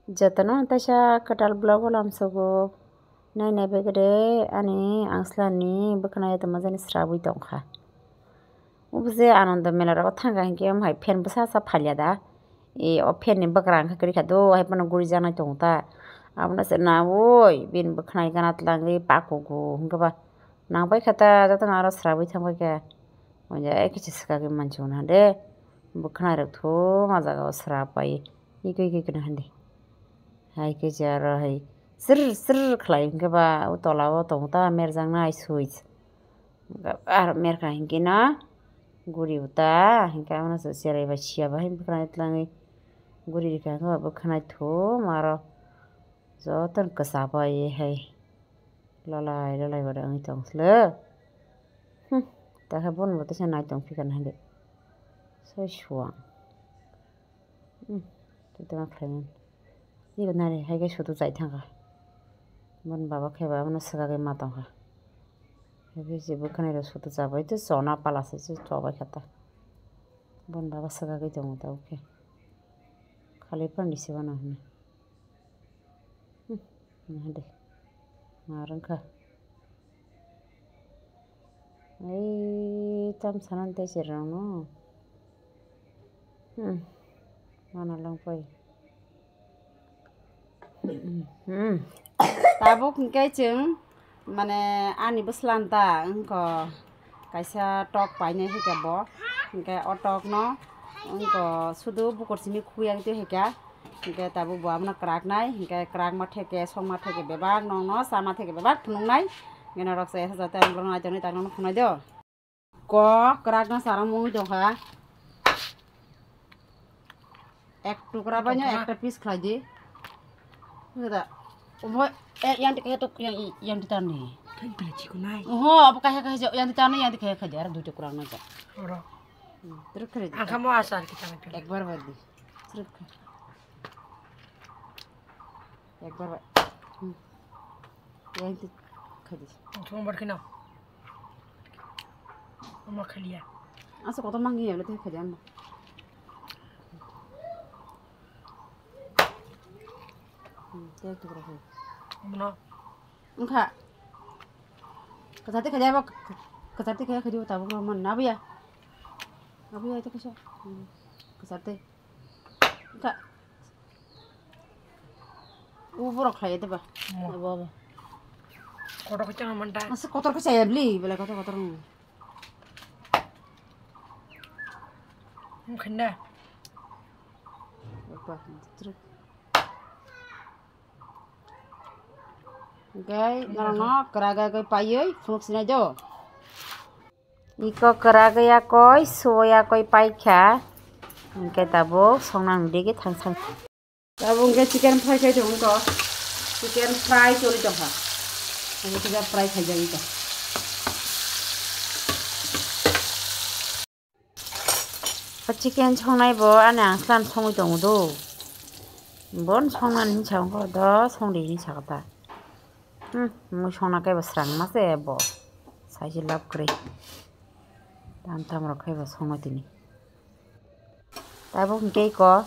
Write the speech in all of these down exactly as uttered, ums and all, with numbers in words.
Jotono teisa kwtal vlog o lamsogo. Nai nai begede ani angslani bwkhwnai tongma jani srabwi tongkha. Ubuse Ananda mela rogo thangkha hinkhe omo hai fan bwsa sa phalya da. E, o fan ni bwkrang khe kwrwi kha do, hai phano guri janai tongo ta. Abono se nawoi bini bwkhwnai gana twlangwi pakugo hinkhe ba nang bai kha ta, jotono aro srabwi thang bai kha. Oja ekhe se swkagwi manchuk na de. Bwkhwnai rok thuma jaga o srap pai. Iko iko iko na hande. Hai khe je aro hai sir sir khlai hinkhe ba o tola o tongo ta merjak nai switch. Aro merkha hinkhe no guri uta hinkhe abono se cherai bai siya bai bwkhwnai twlangwi guri rikha hinkhe ba bwkhwnai thuma aro jotono kwchap bai hai lolai lolai bai wngwi tong sle. Hmm, takhe bono bo teisa nai tong phikha na hande sai suang. Hmm, tei tongma khlaimani. Ego nari hai khe sutu chai thangkha. Boni baba khe ba abono swkagwi ma tongkha. Hai khe je bwkhwnai rok sutu chabai tei chona pala se se chobai kha ta. Boni baba swkagwi tongo tabuk khe. Khali phano risi phano hwnwi. Hmm, nahade. Narwngkha. Ei, tam sanan tei cherrangno. Hmm, mana langpai. Hmm. Tabuk hingke chwng, mane, ani bwslan ta wngkha kaisa tok painai hwnkhe bo. Hingke o tokno wngkha sudu bukur simi khuyang twi hwnkha. Hingke tabuk bo abono kwraknai, hingke kwrakma theke, songma theke bebak nokno, chama theke bebak phunuknai. Hingke norok se esa jate ang borok naitonwi tak nokno phunai do. Kok kwrak no sarang mungwi tongkha. Ek tukra bai no ekta piece khlai di. Nida. Omo, e, yang tikhe tok, yang, yang titan ni. Kan beli chikunai. Oho, apa kaya kaya yang titan ni, yang tikhe kaya, arah dua tukra no. Oro. Hmm, terus kaya. Angka mau asal kita ngambil. Ekbar badi. Terus kaya. Ekbar ba. Hmm. Yang ti khadi. Thong bar khina. Ama khaliya. Asa kotor mangi ya, lete khadi amma. Hmm, te tu kora. Mana? Engkha. Kachate khadi apa? Kachate khadi khadi tabuk ro man nabiya. Nabiya itu kasa. Hmm. Kachate. Ka. U borok khlai de ba. Mo. Abo, abo. Kotor khe chana manta. Asa kotor khe chaya bli, bela kotor kotor. Mkhinda. Apa, truk. Gai, nana kra gai gai payoi, phunuk sinai do. Iko kwrak ya koi, suo ya koi paikha. Hingke tabuk songnang digi thangsang. Tabuk hingke chicken fry khai tongo. Chicken fry choli tongkha. Hingke kisa fry khaijak iko. O chicken songnai bo ani angslan songwi tongo do. Bon songnani hinsa wngkha do, songdi hinsa kha ta. Hmm, mui songna kaibo srang ma se bo. Saisi lab kwrwi. Tam tam rok kaibo songno tini. Tabuk hingke iko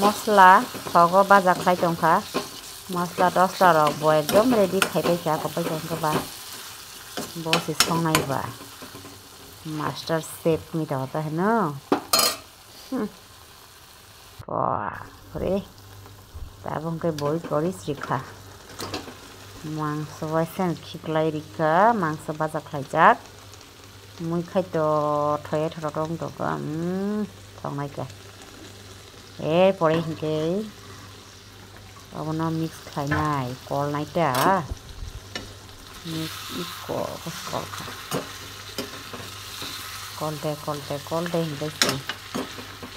mosla thogo baja khlai tongkha. Mosla tosla rok bo ekdom ready khai paikha, kopai tongkha ba. Bo se songnai ba. Master chef ni dawa ta heno. Hmm. Bapre. Tabuk hingke boi kori srikha. Mangso bai sen khiklai rikha, mangso baja khlaijak. Mui khai to thoye thorok rok wngtongkha, um, thoknai kha. Er pore hingke. Abono mix khlainai, kolnai ta. Mix iko, kol kha. Kolte, kolte, kolte hingke se.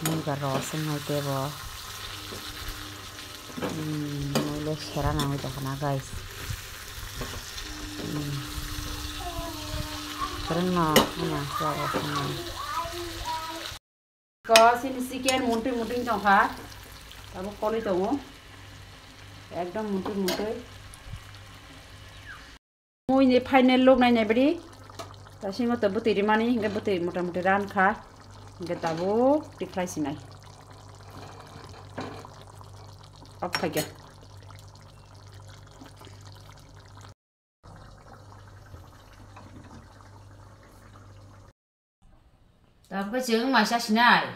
Mui ba ros wngnai tebo. Hmm, mui le sera nangwi tongkha na, guys. Hmm. Kwrwngno, ano, ros wngnai. Ko sini chicken muntui muntui tongkha. Tabuk kolwi tongo. Ekdom muntui muntui. Mui ni final look nai nai bari. Ta sini to bwtwi rimani, hingke bwtwi mota moti ran kha. Hingke tabuk tikhlai sinai. Kok phaikha. Tabukhe chwng maisa sinai.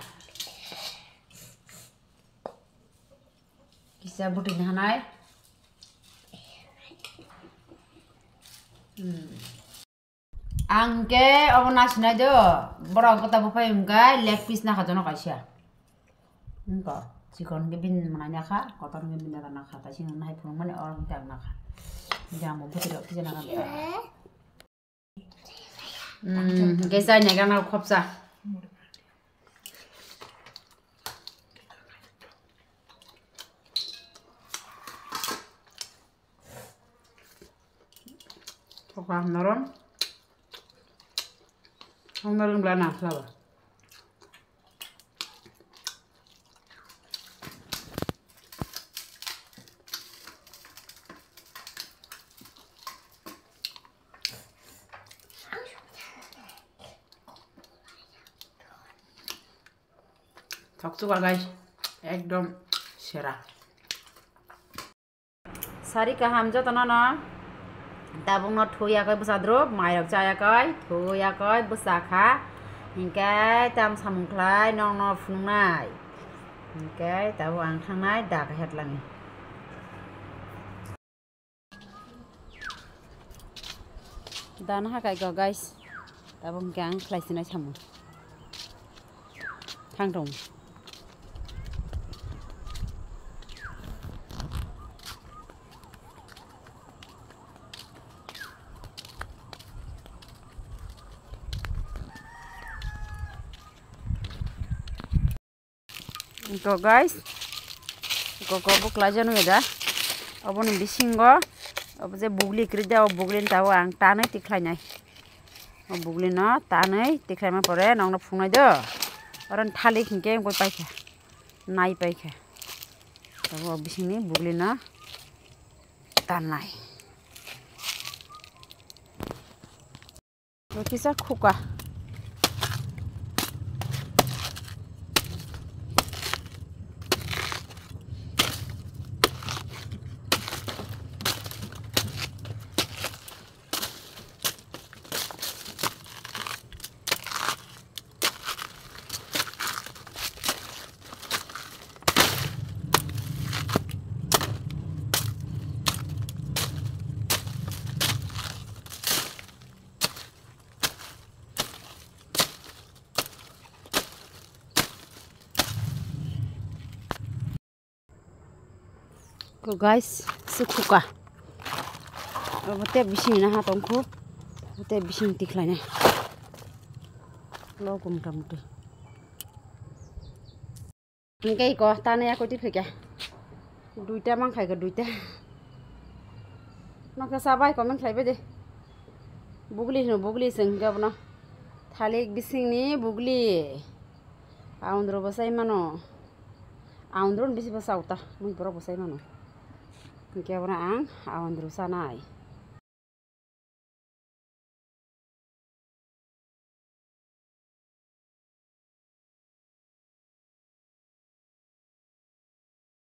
Kisa bwtwi nahanai. Hmm. Ang khe obo nasinai do, borok gota buphai hwnkhe leg piece nakha jono kaisa. Wngkha, chikon khe bini mwnai nakha, kotor khe bini dada nakha, kaisa nai phunukmani oro wngkhe ang nakha. Jang bo bwtwi rok kisa nakha. Hmm, hwnkhe chai nai gana khopsa. Thokha norom. Thok norom bla na khlaba. Thok chuka guys, ekdom sera. Sari kaham jotono no. Tabukno thwi yakoi bwsa drup, mairok cha yakoi, thwi yakoi bwsa kha. Hinkhe tam samung khlai nokno phunuknai. Hinkhe tabuk ang thangnai da kahet langi. Dan hakai go guys. Tabuk hinkhe ang khlai sinai samung. Thang tong. To guys, koko bo khlai jano da. Oboni bisingo obo je bugli kri da, o bugli ni tabo ang tanwi tikhlai nai. O bugli no tanwi tikhlai ma pore nokno phungnai do. Oro thalik hinkhe goi paikha, nai paikha. Tabo bisingni bugli no tanai. Kisa khuka. Ko guys, se khuka. Obo tei bising na ha tongkhu. Tei bising tikhlaina. Lo kum tamutu. Hingke iko tane ya koti pheke. Duita mang khai ko duita. Noksa sabai comment khlai bede. Bugli hino bugli sing ke bono. Thalik bising ni bugli. Aundro bosai mano. Aundro bisi bosai uta. Mui borok bosai mano. Hingke bono ang aundro sanai.